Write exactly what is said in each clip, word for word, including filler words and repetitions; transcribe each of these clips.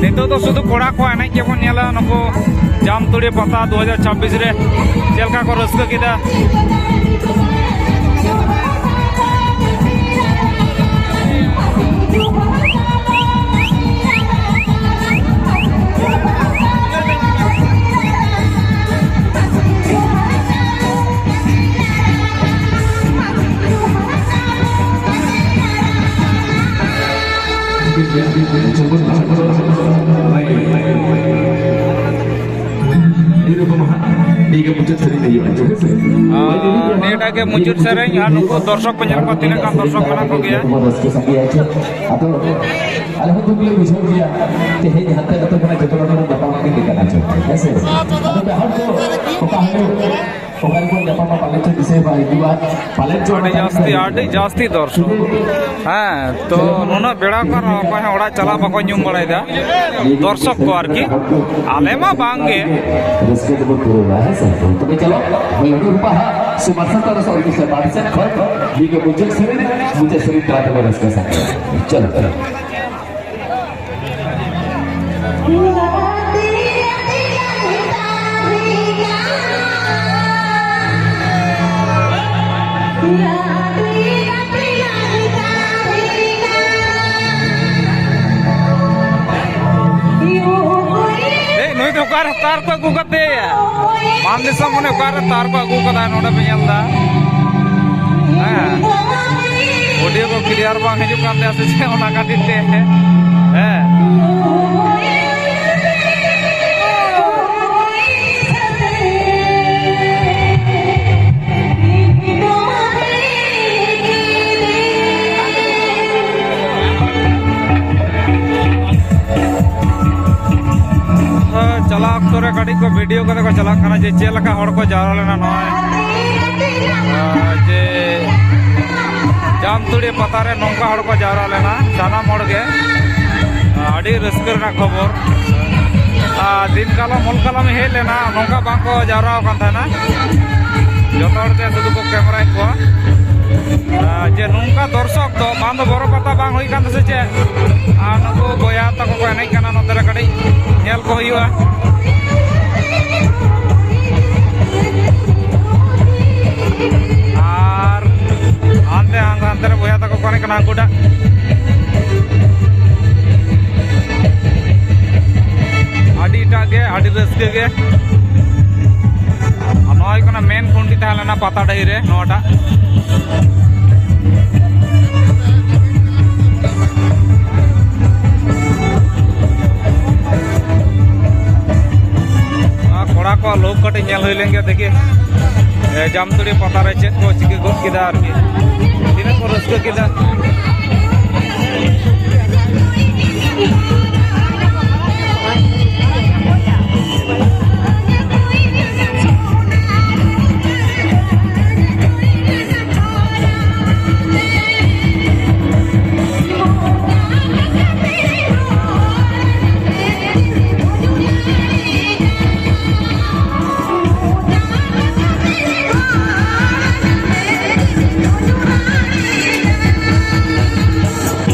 ᱱᱤᱛᱚᱜ ᱫᱚ ᱥᱩᱫᱷᱩ ᱠᱚᱲᱟ ᱠᱚᱣᱟᱜ ᱮᱱᱮᱡ ᱜᱮᱵᱚᱱ ᱧᱮᱞᱟ, ᱱᱩᱠᱩ ᱡᱟᱢᱛᱩᱲᱤ ᱯᱟᱛᱟ ᱫᱩ ᱦᱟᱡᱟᱨ ᱪᱷᱟᱵᱵᱤᱥ ᱨᱮ ᱪᱮᱫ ᱞᱮᱠᱟ ᱠᱚ ᱨᱟᱹᱥᱠᱟᱹ ᱠᱮᱫᱟ᱾ ᱱᱤᱭᱟᱹᱴᱟᱜ ᱜᱮ ᱢᱩᱪᱟᱹᱫ ᱥᱮᱨᱮᱧ, ᱟᱨ ᱱᱩᱠᱩ ᱫᱚᱨᱥᱚᱠ ᱠᱚ ᱧᱮᱞ ᱠᱚᱣᱟ, ᱛᱤᱱᱟᱹᱜ ᱜᱟᱱ ᱫᱚᱨᱥᱚᱠ ᱢᱮᱱᱟᱜ ᱠᱚᱜᱮᱭᱟ᱾ ᱟᱫᱚ ᱟᱞᱮ ᱦᱚᱸ ᱫᱩᱠ ᱞᱮ ᱵᱩᱡᱷᱟᱹᱣ ᱜᱮᱭᱟ, ᱛᱮᱦᱮᱧ ᱦᱟᱱᱛᱮ ᱱᱟᱛᱮ ᱠᱷᱚᱱᱟᱜ ᱡᱚᱛᱚ ᱦᱚᱲ ᱵᱚᱱ ᱧᱟᱯᱟᱢ ᱠᱟᱱᱟ ᱪᱚ, ᱦᱮᱸ ᱥᱮ? ᱟᱫᱚ ᱡᱟᱦᱟᱸ ᱫᱚ ᱚᱠᱟ ᱦᱤᱞᱳᱜ ᱚᱠᱟ ᱨᱮᱵᱚᱱ ᱧᱟᱯᱟᱢᱟ, ᱯᱟᱞᱮᱱ ᱪᱚ ᱫᱤᱥᱟᱹ ᱵᱟᱭ ᱦᱤᱡᱩᱜᱼᱟ, ᱯᱟᱞᱮᱱ ᱪᱚ ᱟᱹᱰᱤ ᱡᱟᱹᱥᱛᱤ, ᱟᱹᱰᱤ ᱡᱟᱹᱥᱛᱤ ᱫᱚᱨᱥᱚᱠ᱾ ᱦᱮᱸ, ᱛᱚ ᱱᱩᱱᱟᱹᱜ ᱵᱮᱲᱟ ᱠᱟᱱ ᱨᱮᱦᱚᱸ ᱚᱠᱚᱭ ᱦᱚᱸ ᱚᱲᱟᱜ ᱪᱟᱞᱟᱜ ᱵᱟᱠᱚ ᱧᱩᱢ ᱵᱟᱲᱟᱭᱮᱫᱟ᱾ ᱫᱚᱨᱥᱚᱠ ᱠᱚ ᱟᱨᱠᱤ, ᱟᱞᱮ ᱢᱟ ᱵᱟᱝ ᱜᱮ᱾ ᱨᱟᱹᱥᱠᱟᱹ ᱛᱮᱵᱚᱱ ᱯᱩᱨᱟᱹᱣᱟ, ᱦᱮᱸ ᱥᱮ? ᱛᱚᱵᱮ ᱪᱚᱞᱚ, ᱢᱟᱹᱭ ᱩᱰᱩᱠ ᱵᱟᱦᱟ, ᱥᱩᱢᱟᱨᱥᱟᱞ ᱛᱟᱨᱟ ᱥᱮ ᱚᱨᱠᱮᱥᱴᱨᱟ ᱯᱟᱦᱴᱟ ᱥᱮᱫ ᱠᱷᱚᱱ ᱱᱤᱭᱟᱹ ᱜᱮ ᱢᱩᱪᱟᱹᱫ ᱥᱮᱨᱮᱧ, ᱢᱩᱪᱟᱹᱫ ᱥᱮᱨᱮᱧ ᱛᱟᱞᱟ ᱛᱮᱵᱚᱱ ᱨᱟᱹᱥᱠᱟᱹ ᱥᱟᱸᱜᱮᱭᱟ᱾ ᱪᱚᱞᱚ, ᱪᱚᱞᱚ᱾ ᱮᱭ, ᱱᱩᱭ ᱫᱚ ᱚᱠᱟᱨᱮ ᱛᱟᱨ ᱠᱚ ᱟᱹᱜᱩ ᱠᱟᱫᱮᱭᱟ? ᱢᱟᱱ ᱫᱤᱥᱚᱢ ᱢᱟᱱᱮ ᱚᱠᱟᱨᱮ ᱛᱟᱨ ᱠᱚ ᱟᱹᱜᱩ ᱠᱟᱫᱟ, ᱱᱚᱰᱮ ᱯᱮ ᱧᱮᱞ ᱮᱫᱟ? ᱦᱮᱸ, ᱚᱰᱤᱭᱳ ᱠᱚ ᱠᱞᱤᱭᱟᱨ ᱵᱟᱝ ᱦᱤᱡᱩᱜ ᱠᱟᱱ ᱛᱟᱭᱟ ᱥᱮ ᱪᱮᱫ, ᱚᱱᱟ ᱠᱷᱟᱹᱛᱤᱨ ᱛᱮ᱾ ᱦᱮᱸ᱾ ᱦᱮᱸ, ᱪᱟᱞᱟᱣ ᱚᱠᱛᱚ ᱨᱮ ᱠᱟᱹᱴᱤᱡ ᱠᱚ ᱵᱷᱤᱰᱤᱭᱳ ᱠᱟᱛᱮ ᱠᱚ ᱪᱟᱞᱟᱜ ᱠᱟᱱᱟ ᱡᱮ ᱪᱮᱫ ᱞᱮᱠᱟ ᱦᱚᱲ ᱠᱚ ᱡᱟᱣᱨᱟ ᱞᱮᱱᱟ ᱱᱚᱜᱼᱚᱭ, ᱟᱨ ᱡᱮ ᱡᱟᱢᱛᱩᱲᱤ ᱯᱟᱛᱟ ᱨᱮ ᱱᱚᱝᱠᱟ ᱦᱚᱲ ᱠᱚ ᱡᱟᱣᱨᱟ ᱞᱮᱱᱟ, ᱥᱟᱱᱟᱢ ᱦᱚᱲ ᱜᱮ᱾ ᱟᱹᱰᱤ ᱨᱟᱹᱥᱠᱟᱹ ᱨᱮᱱᱟᱜ ᱠᱷᱚᱵᱚᱨ᱾ ᱟᱨ ᱫᱤᱱ ᱠᱟᱞᱚᱢ ᱦᱚᱞ ᱠᱟᱞᱚᱢ ᱦᱮᱡ ᱞᱮᱱᱟ, ᱱᱚᱝᱠᱟ ᱵᱟᱝ ᱠᱚ ᱡᱟᱣᱨᱟ ᱟᱠᱟᱱ ᱛᱟᱦᱮᱱᱟ᱾ ᱡᱚᱛᱚ ᱦᱚᱲ ᱜᱮ ᱥᱩᱫᱷᱩ ᱠᱚ ᱠᱮᱢᱮᱨᱟᱭᱮᱫ ᱠᱚᱣᱟ᱾ ᱟᱨ ᱡᱮ ᱱᱚᱝᱠᱟ ᱫᱚᱨᱥᱚᱠ ᱫᱚ ᱵᱟᱝ ᱫᱚ ᱵᱚᱨᱚ ᱯᱟᱛᱟ ᱵᱟᱝ ᱦᱩᱭ ᱠᱟᱱ ᱛᱟᱦᱮᱸ ᱥᱮ ᱪᱮᱫ? ᱟᱨ ᱱᱩᱠᱩ ᱵᱚᱭᱦᱟ ᱛᱟᱠᱚ ᱠᱚ ᱮᱱᱮᱡ ᱠᱟᱱᱟ ᱱᱚᱛᱮ ᱨᱮ᱾ ᱟᱹᱰᱤ ᱨᱟᱹᱥᱠᱟᱹ ᱜᱮ᱾ ᱟᱨ ᱱᱚᱣᱟ ᱦᱩᱭᱩᱜ ᱠᱟᱱᱟ ᱢᱮᱱ ᱠᱩᱸᱰᱤ ᱛᱟᱦᱮᱸ ᱞᱮᱱᱟ ᱯᱟᱛᱟ ᱰᱟᱹᱦᱤ ᱨᱮ, ᱱᱚᱣᱟᱴᱟᱜ᱾ ᱟᱨ ᱠᱚᱲᱟ ᱠᱚᱣᱟᱜ ᱞᱳᱵᱷ ᱠᱟᱹᱴᱤᱡ ᱧᱮᱞ ᱦᱩᱭ ᱞᱮᱱ ᱜᱮ, ᱫᱮᱠᱷᱤ, ᱮ, ᱡᱟᱢᱛᱩᱲᱤ ᱯᱟᱛᱟ ᱨᱮ ᱪᱮᱫ ᱠᱚ ᱪᱤᱠᱟᱹ ᱜᱚᱫ ᱠᱮᱫᱟ ᱟᱨᱠᱤ, ᱛᱤᱱᱟᱹᱜ ᱠᱚ ᱨᱟᱹᱥᱠᱟᱹ ᱠᱮᱫᱟ᱾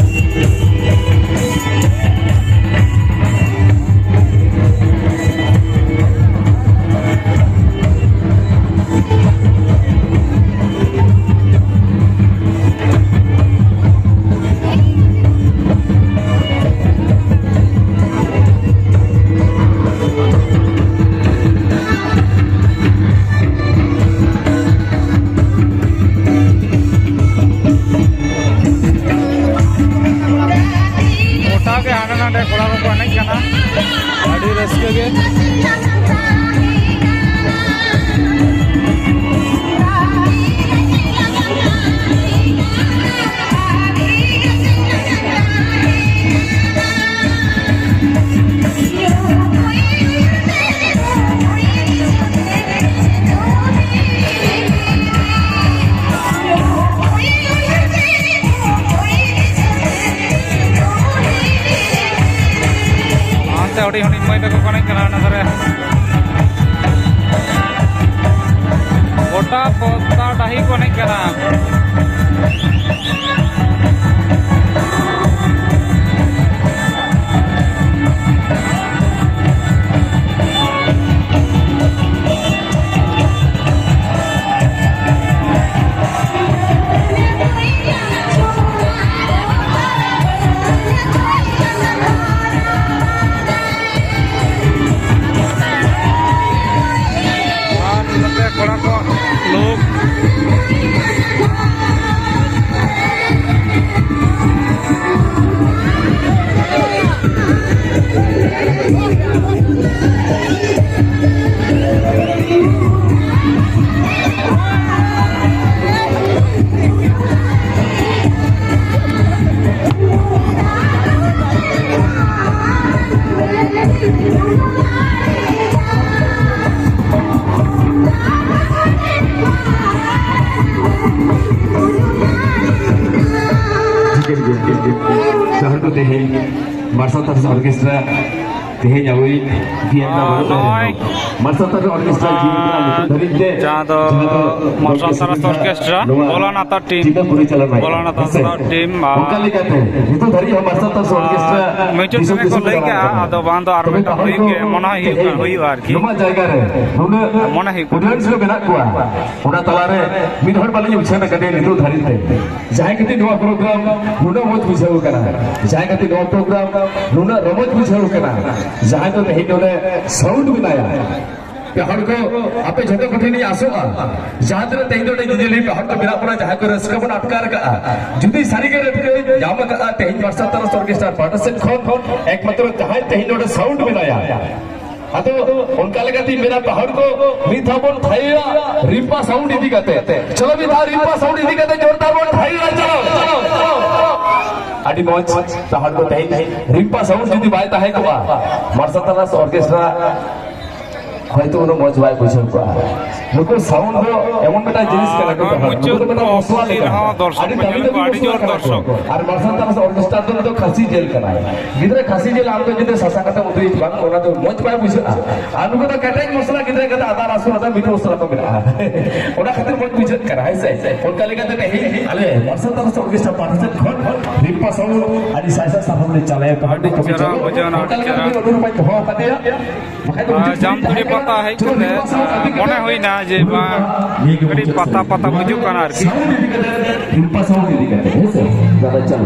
ᱜᱚᱴᱟ ᱜᱮ ᱦᱟᱸᱰᱮ ᱱᱟᱰᱮ ᱠᱚᱲᱟ ᱠᱚᱠᱚ ᱮᱱᱮᱡ ᱠᱟᱱᱟ, ᱟᱹᱰᱤ ᱨᱟᱹᱥᱠᱟᱹ ᱜᱮ᱾ ᱦᱟᱱᱛᱮ ᱦᱩᱰᱤᱧ ᱦᱩᱰᱤᱧ ᱢᱟᱹᱭ ᱛᱟᱠᱚ ᱠᱚ ᱮᱱᱮᱡ ᱠᱟᱱᱟ ᱚᱱᱟ ᱫᱷᱟᱨᱮ᱾ ᱜᱚᱴᱟ ᱯᱚᱛᱟ ᱰᱟᱹᱦᱤ ᱠᱚ ᱮᱱᱮᱡ ᱠᱟᱱᱟ᱾ ᱡᱚᱦᱟᱨ ᱜᱮ, ᱛᱮᱦᱮᱧ ᱢᱟᱨᱥᱟᱞ ᱛᱟᱨᱟᱥ ᱚᱨᱠᱮᱥᱴᱨᱟ ᱛᱮᱦᱮᱧ ᱟᱵᱚᱭᱤᱡ ᱵᱤ ᱮᱢ ᱫᱟ ᱵᱟᱹᱱᱩᱜ ᱛᱟᱭ ᱨᱮᱦᱚᱸ, ᱱᱚᱜᱼᱚᱭ, ᱢᱟᱨᱥᱟᱞ ᱛᱟᱨᱟᱥ ᱚᱨᱠᱮᱥᱴᱨᱟ ᱡᱤᱭᱚᱱ ᱨᱮᱱᱟᱜ ᱱᱤᱛᱚᱜ ᱫᱷᱟᱹᱨᱤᱡ ᱛᱮ ᱡᱟᱦᱟᱸ ᱫᱚ ᱡᱟᱦᱟᱸ ᱫᱚ ᱢᱟᱨᱥᱟᱞ ᱛᱟᱨᱟᱥ ᱚᱨᱠᱮᱥᱴᱨᱟ ᱱᱚᱣᱟ ᱵᱷᱳᱞᱟᱱᱟᱛᱷᱟ ᱴᱤᱢ, ᱪᱤᱛᱟᱹ ᱯᱚᱨᱤᱪᱟᱞᱚᱱᱟ, ᱵᱷᱳᱞᱟᱱᱟᱛᱷᱟ ᱦᱮᱸ ᱥᱮ? ᱴᱤᱢ, ᱟᱨ ᱚᱱᱠᱟ ᱞᱮᱠᱟᱛᱮ ᱱᱤᱛᱚᱜ ᱫᱷᱟᱹᱨᱤᱡ ᱦᱚᱸ ᱢᱟᱨᱥᱟᱞ ᱛᱟᱨᱟᱥ ᱚᱨᱠᱮᱥᱴᱨᱟ ᱢᱤᱭᱩᱪᱩᱣᱟᱞ ᱫᱤᱥᱚᱢ ᱠᱚ ᱫᱤᱥᱚᱢ ᱞᱟᱹᱭ ᱫᱟᱬᱟᱱ ᱠᱟᱜᱼᱟ, ᱠᱟᱱᱟ᱾ ᱟᱫᱚ ᱵᱟᱝ ᱫᱚ ᱟᱨ ᱛᱚᱵᱮ ᱢᱤᱫᱴᱟᱝ ᱯᱟᱹᱦᱩᱲ ᱦᱩᱭᱩᱜ ᱠᱚ ᱜᱮ ᱢᱚᱱᱮ ᱦᱩᱭᱩᱜ ᱠᱟᱱᱟ, ᱛᱮᱦᱮᱧ ᱦᱩᱭᱩᱜᱼᱟ ᱟᱨᱠᱤ᱾ ᱱᱚᱣᱟ ᱡᱟᱭᱜᱟ ᱨᱮ ᱱᱩᱱᱟᱹᱜ ᱢᱚᱱᱮ ᱦᱩᱭᱩᱜ ᱠᱟᱱᱟ᱾ Audience ᱠᱚ ᱢᱮᱱᱟᱜ ᱠᱚᱣᱟ, ᱚᱱᱟ ᱛᱟᱞᱟᱨᱮ ᱢᱤᱫ ᱦᱚᱲ ᱵᱟᱹᱞᱤᱧ ᱩᱪᱷᱟᱹᱱ ᱟᱠᱟᱫᱮᱭᱟ ᱱᱤᱛᱚᱜ ᱫᱷᱟᱹᱨᱤᱡ ᱛᱮ᱾ ᱡᱟᱦᱟᱸᱭ ᱠᱷᱟᱹᱛᱤᱨ ᱱᱚᱣᱟ program ᱱᱩᱱᱟᱹᱜ ᱢᱚᱡᱽ ᱵᱩᱡᱷᱟᱹᱣ ᱠᱟᱱᱟ, ᱡᱟᱦᱟᱸᱭ ᱠᱷᱟᱹᱛᱤᱨ ᱱᱚᱣᱟ program ᱱᱩᱱᱟᱹᱜ ᱨᱚᱢᱚᱡᱽ ᱵᱩᱡᱷᱟᱹᱣ ᱠᱟᱱᱟ, ᱡᱟᱦᱟᱸᱭ ᱫᱚ ᱛᱮᱦᱮᱧ ᱱᱚᱰᱮ sound ᱢᱮᱱᱟᱭᱟ᱾ ᱯᱮ ᱦᱚᱲ ᱠᱚ ᱟᱯᱮ ᱡᱷᱚᱛᱚ ᱠᱚᱴᱷᱮᱱ ᱤᱧ ᱟᱥᱚᱜᱼᱟ, ᱡᱟᱦᱟᱸ ᱛᱤᱱᱟᱹᱜ ᱛᱮᱦᱮᱧ ᱱᱚᱰᱮ ᱧᱮᱧᱮᱞᱤᱭᱟᱹ ᱯᱮ ᱦᱚᱲ ᱠᱚ ᱢᱮᱱᱟᱜ ᱵᱚᱱᱟ, ᱡᱟᱦᱟᱸᱭ ᱠᱚ ᱨᱟᱹᱥᱠᱟᱹ ᱵᱚᱱ ᱟᱴᱠᱟᱨ ᱠᱟᱜᱼᱟ, ᱡᱩᱫᱤ ᱥᱟᱹᱨᱤᱜᱮ ᱨᱟᱹᱥᱠᱟᱹ ᱧᱟᱢ ᱠᱟᱜᱼᱟ ᱛᱮᱦᱮᱧ ᱢᱟᱨᱥᱟᱞ ᱛᱟᱨᱟᱥ ᱚᱨᱠᱮᱥᱴᱟᱨ ᱯᱟᱦᱴᱟ ᱥᱮᱫ ᱠᱷᱚᱱ, ᱮᱠᱢᱟᱛᱨᱚ ᱡᱟᱦᱟᱸᱭ ᱛᱮᱦᱮᱧ ᱱᱚᱰᱮ sound ᱢᱮᱱᱟᱭᱟ, ᱟᱫᱚ ᱚᱱᱠᱟ ᱞᱮᱠᱟᱛᱤᱧ ᱢᱮᱱᱟ, ᱯᱟᱦᱟᱲ ᱠᱚ ᱢᱤᱫ ᱫᱷᱟᱣ ᱵᱚᱱ ᱛᱷᱟᱭᱚᱭᱟ ᱨᱤᱢᱯᱟ sound ᱤᱫᱤ ᱠᱟᱛᱮ᱾ ᱪᱚᱞᱚ ᱢᱤᱫ ᱫᱷᱟᱣ ᱨᱤᱢᱯᱟ sound ᱤᱫᱤ ᱠᱟᱛᱮ ᱡᱳᱨᱫᱟᱨ ᱵᱚᱱ ᱛᱷᱟᱭᱚᱭᱟ, ᱪᱚᱞᱚ, ᱪᱚᱞᱚ᱾ ᱟᱹᱰᱤ ᱢᱚᱡᱽ, ᱯᱟᱦᱟᱲ ᱠᱚ ᱛᱮᱦᱮᱧ ᱨᱤᱢᱯᱟ sound ᱡᱩᱫᱤ ᱵᱟᱭ ᱛᱟᱦᱮᱸ ᱠᱚᱜᱼᱟ, ᱢᱟᱨᱥᱟᱞ ᱛᱟᱨᱟᱥ ᱚᱨᱠᱮᱥᱴᱨᱟ ᱦᱚᱭᱛᱳ ᱩᱱᱟᱹᱜ ᱢᱚᱡᱽ ᱵᱟᱭ ᱵᱩᱡᱷᱟᱹᱣ ᱠᱚᱜᱼᱟ᱾ ᱱᱩᱠᱩ sound ᱫᱚ ᱮᱢᱚᱱ ᱢᱤᱫᱴᱟᱝ ᱡᱤᱱᱤᱥ ᱠᱟᱱᱟ ᱠᱚ, ᱟᱨ ᱱᱩᱠᱩ ᱢᱩᱪᱟᱹᱫ ᱫᱚ ᱢᱤᱫᱴᱟᱝ ᱢᱚᱥᱞᱟ ᱥᱤᱱ ᱞᱮᱠᱟ᱾ ᱦᱚᱸ ᱫᱚᱨᱥᱚᱠ ᱟᱹᱰᱤ ᱠᱚ ᱫᱟᱹᱢᱤ ᱧᱮᱞ ᱠᱚ, ᱫᱟᱹᱢᱤ ᱟᱹᱰᱤ ᱢᱚᱥᱞᱟ ᱡᱳᱨ ᱠᱟᱱᱟ ᱠᱚ᱾ ᱫᱚᱨᱥᱚᱠ᱾ ᱟᱨ ᱢᱟᱨᱥᱟᱞ ᱛᱟᱨᱟᱥ ᱚᱨᱠᱮᱥᱴᱨᱟ ᱫᱚ ᱱᱩᱭ ᱫᱚ ᱠᱷᱟᱹᱥᱤ ᱡᱤᱞ ᱠᱟᱱᱟᱭ᱾ ᱜᱤᱫᱽᱨᱟᱹ ᱠᱷᱟᱹᱥᱤ ᱡᱤᱞ ᱟᱢ ᱫᱚ ᱡᱩᱫᱤ ᱥᱟᱥᱟ ᱠᱟᱛᱮ ᱩᱛᱩᱭ ᱵᱟᱝ, ᱚᱱᱟ ᱫᱚ ᱢᱚᱡᱽ ᱵᱟᱭ ᱵᱩᱡᱷᱟᱹᱜᱼᱟ᱾ ᱟᱨ ᱱᱩᱠᱩ ᱫᱚ ᱠᱮᱴᱮᱡ ᱢᱚᱥᱞᱟ, ᱜᱤᱫᱽᱨᱟᱹ ᱠᱟᱛᱮ ᱟᱫᱟ ᱨᱟᱥᱩᱱ ᱟᱫᱟ ᱢᱤᱴ ᱢᱚᱥᱞᱟ ᱠᱚ ᱢᱮᱱᱟᱜᱼᱟ᱾ ᱚᱱᱟ ᱠᱷᱟᱹᱛᱤᱨ ᱢᱚᱡᱽ ᱵᱩᱡᱷᱟᱹᱜ ᱠᱟᱱᱟ, ᱦᱮᱸ ᱥᱮ? ᱚᱱᱠᱟ ᱞᱮᱠᱟᱛᱮ ᱛᱮᱦᱮᱧ ᱟᱞᱮ ᱢᱟᱨᱥᱟᱞ ᱛᱟᱨᱟᱥ ᱚᱨᱠᱮᱥᱴᱨᱟ ᱯᱟᱦᱴᱟ ᱥᱮᱫ ᱠᱷᱚᱱ ᱨᱤᱢᱯᱟ sound ᱟᱹᱰᱤ ᱥᱟᱭ ᱥᱟᱭ ᱥᱟᱨᱦᱟᱣ ᱞᱮ ᱪᱟᱞᱟᱭᱟ᱾ ᱟᱹᱰᱤ ᱪᱮᱦᱨᱟ ᱵᱩᱡᱷᱟᱹᱣ ᱮᱱᱟ, ᱟᱹᱰᱤ ᱪᱮᱦᱨᱟ᱾ ᱚᱱᱠᱟ ᱞᱮᱠᱟᱛᱮ ᱩᱱᱤ ᱚᱱᱩᱨᱩᱯ ᱟᱭ ᱫᱚᱦᱚ ᱟᱠᱟᱫᱮᱭᱟ᱾ ᱵᱟᱠᱷᱟᱡ ᱫᱚ ᱟᱨ ᱢᱩᱪᱟᱹᱫ ᱡᱟᱢᱛᱩᱲᱤ ᱥᱮᱫ ᱯᱟᱛᱟ ᱦᱮᱡ ᱠᱟᱛᱮ, ᱢᱚᱱᱮ ᱦᱩᱭᱱᱟ ᱡᱮ ᱵᱟᱝ, ᱱᱤᱭᱟᱹ ᱜᱮ ᱠᱟᱹᱴᱤᱡ ᱢᱩᱪᱟᱹᱫ ᱯᱟᱛᱟ ᱥᱮᱨᱮᱧ᱾ ᱯᱟᱛᱟ ᱵᱩᱡᱩᱜ ᱠᱟᱱᱟ ᱟᱨᱠᱤ᱾ Sound ᱤᱫᱤ ᱠᱟᱛᱮ, ᱨᱤᱢᱯᱟ sound ᱤᱫᱤ ᱠᱟᱛᱮ, ᱦᱮᱸ ᱥᱮ? ᱫᱟᱫᱟ, ᱪᱚᱞᱚ᱾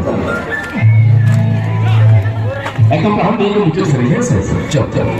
ᱮᱠᱫᱚᱢ ᱛᱟᱦᱚᱞᱮ ᱱᱤᱭᱟᱹ ᱜᱮ ᱢᱩᱪᱟᱹᱫ ᱥᱮᱨᱮᱧ, ᱦᱮᱸ ᱥᱮ? ᱪᱚᱞᱚ, ᱪᱚᱞᱚ᱾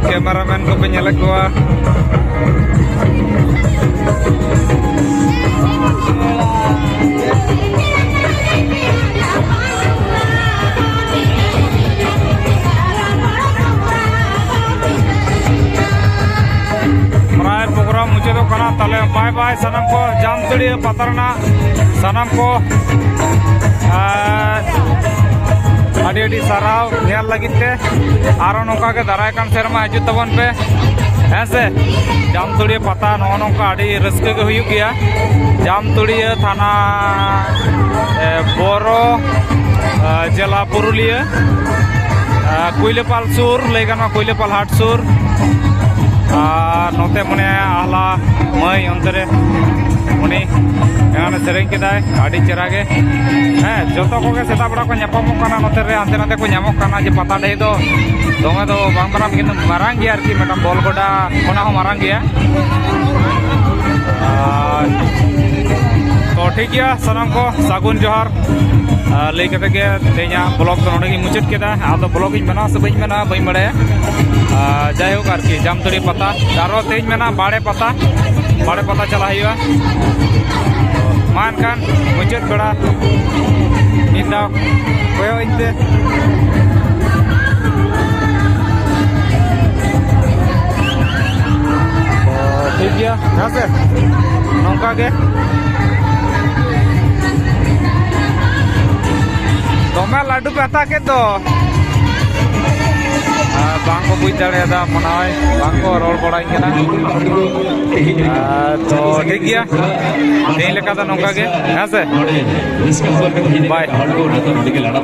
ᱠᱮᱢᱮᱨᱟᱢᱮᱱ ᱠᱚᱯᱮ ᱧᱮᱞᱮᱫ ᱠᱚᱣᱟ᱾ ᱯᱨᱟᱭ ᱯᱨᱳᱜᱨᱟᱢ ᱢᱩᱪᱟᱹᱫᱚᱜ ᱠᱟᱱᱟ, ᱛᱟᱦᱞᱮ ᱵᱟᱭ ᱵᱟᱭ ᱥᱟᱱᱟᱢ ᱠᱚ ᱡᱟᱢᱛᱟᱹᱲᱤᱭᱟᱹ ᱯᱟᱛᱟ ᱨᱮᱱᱟᱜ ᱥᱟᱱᱟᱢ ᱠᱚ, ᱟᱨ ᱟᱹᱰᱤ ᱟᱹᱰᱤ ᱥᱟᱨᱦᱟᱣ ᱧᱮᱞ ᱞᱟᱹᱜᱤᱫ ᱛᱮ᱾ ᱟᱨᱚ ᱱᱚᱝᱠᱟ ᱜᱮ ᱫᱟᱨᱟᱭ ᱠᱟᱱ ᱥᱮᱨᱢᱟ ᱦᱤᱡᱩᱜ ᱛᱟᱵᱚᱱ ᱯᱮ, ᱦᱮᱸ ᱥᱮ᱾ ᱡᱟᱢᱛᱩᱲᱤᱭᱟᱹ ᱯᱟᱛᱟ ᱱᱚᱜᱼᱚ ᱱᱚᱝᱠᱟ ᱟᱹᱰᱤ ᱨᱟᱹᱥᱠᱟᱹ ᱜᱮ ᱦᱩᱭᱩᱜ ᱜᱮᱭᱟ᱾ ᱡᱟᱢᱛᱩᱲᱤᱭᱟᱹ ᱛᱷᱟᱱᱟ, ᱮ, ᱵᱚᱨᱚ, ᱮ, ᱡᱮᱞᱟ ᱯᱩᱨᱩᱞᱤᱭᱟᱹ, ᱮ, ᱠᱩᱭᱞᱟᱹᱯᱟᱞ ᱥᱩᱨ, ᱞᱟᱹᱭ ᱜᱟᱱᱚᱜᱼᱟ ᱠᱩᱭᱞᱟᱹᱯᱟᱞ ᱦᱟᱴ ᱥᱩᱨ᱾ ᱟᱨ ᱱᱚᱛᱮ ᱢᱚᱱᱮ ᱟᱦᱞᱟ ᱢᱟᱹᱭ ᱚᱱᱛᱮ ᱨᱮ ᱩᱱᱤ ᱮᱱᱟᱱᱮ ᱥᱮᱨᱮᱧ ᱠᱮᱫᱟᱭ, ᱟᱹᱰᱤ ᱪᱮᱦᱨᱟ ᱜᱮ᱾ ᱦᱮᱸ, ᱡᱚᱛᱚ ᱠᱚᱜᱮ ᱥᱮᱛᱟᱜ ᱵᱮᱲᱟ ᱠᱚ ᱧᱟᱯᱟᱢᱚᱜ ᱠᱟᱱᱟ ᱱᱚᱛᱮ ᱨᱮ, ᱦᱟᱱᱛᱮ ᱱᱟᱛᱮ ᱠᱚ ᱧᱟᱢᱚᱜ ᱠᱟᱱᱟ᱾ ᱡᱮ ᱯᱟᱛᱟ ᱰᱟᱹᱦᱤ ᱫᱚ ᱫᱚᱢᱮ ᱫᱚ ᱵᱟᱝ ᱢᱟᱨᱟᱝ, ᱠᱤᱱᱛᱩ ᱢᱟᱨᱟᱝ ᱜᱮᱭᱟ ᱟᱨᱠᱤ, ᱢᱤᱫᱴᱟᱝ ᱵᱚᱞ ᱜᱚᱰᱟ ᱠᱷᱚᱱᱟᱜ ᱦᱚᱸ ᱢᱟᱨᱟᱝ ᱜᱮᱭᱟ᱾ ᱟᱨ ᱛᱚ ᱴᱷᱤᱠ ᱜᱮᱭᱟ, ᱥᱟᱱᱟᱢ ᱠᱚ ᱥᱟᱹᱜᱩᱱ ᱡᱚᱦᱟᱨ᱾ ᱟᱨ ᱞᱟᱹᱭ ᱠᱟᱛᱮ ᱜᱮ ᱛᱮᱦᱮᱧᱟᱜ ᱵᱞᱚᱜ ᱫᱚ ᱱᱚᱰᱮ ᱜᱤᱧ ᱢᱩᱪᱟᱹᱫ ᱠᱮᱫᱟ᱾ ᱟᱫᱚ ᱵᱞᱚᱜ ᱤᱧ ᱵᱮᱱᱟᱣᱟ ᱥᱮ ᱵᱟᱹᱧ ᱵᱮᱱᱟᱣᱟ ᱵᱟᱹᱧ ᱵᱟᱲᱟᱭᱟ᱾ ᱟᱨ ᱡᱟᱭᱦᱳᱠ ᱟᱨᱠᱤ, ᱡᱟᱢᱛᱟᱹᱲᱤ ᱯᱟᱛᱟ, ᱟᱨᱦᱚᱸ ᱛᱮᱦᱮᱧ ᱢᱮᱱᱟᱜᱼᱟ ᱵᱟᱲᱮ ᱯᱟᱛᱟ, ᱵᱟᱲᱮ ᱯᱟᱛᱟ ᱪᱟᱞᱟᱜ ᱦᱩᱭᱩᱜᱼᱟ᱾ ᱢᱟ ᱮᱱᱠᱷᱟᱱ ᱢᱩᱪᱟᱹᱫ ᱵᱮᱲᱟ ᱢᱤᱫ ᱫᱷᱟᱣ ᱠᱚᱭᱚᱜ ᱟᱹᱧ ᱯᱮ᱾ ᱛᱚ, ᱴᱷᱤᱠ ᱜᱮᱭᱟ, ᱦᱮᱸ ᱥᱮ? ᱱᱚᱝᱠᱟ ᱜᱮ᱾ ᱫᱚᱢᱮ ᱞᱟᱹᱰᱩ ᱯᱮ ᱦᱟᱛᱟᱣ ᱠᱮᱫ ᱫᱚ᱾ ᱟᱨ ᱵᱟᱝ ᱠᱚ ᱵᱩᱡᱽ ᱫᱟᱲᱮᱭᱟᱫᱟ, ᱢᱚᱱᱮ ᱦᱚᱭ ᱵᱟᱝ ᱠᱚ ᱨᱚᱲ ᱵᱟᱲᱟᱭ ᱠᱟᱱᱟ᱾ ᱟᱨ ᱛᱚ, ᱴᱷᱤᱠ ᱜᱮᱭᱟ, ᱛᱮᱦᱮᱧ ᱞᱮᱠᱟ ᱫᱚ ᱱᱚᱝᱠᱟ ᱜᱮ, ᱦᱮᱸ ᱥᱮ? ᱵᱟᱭ᱾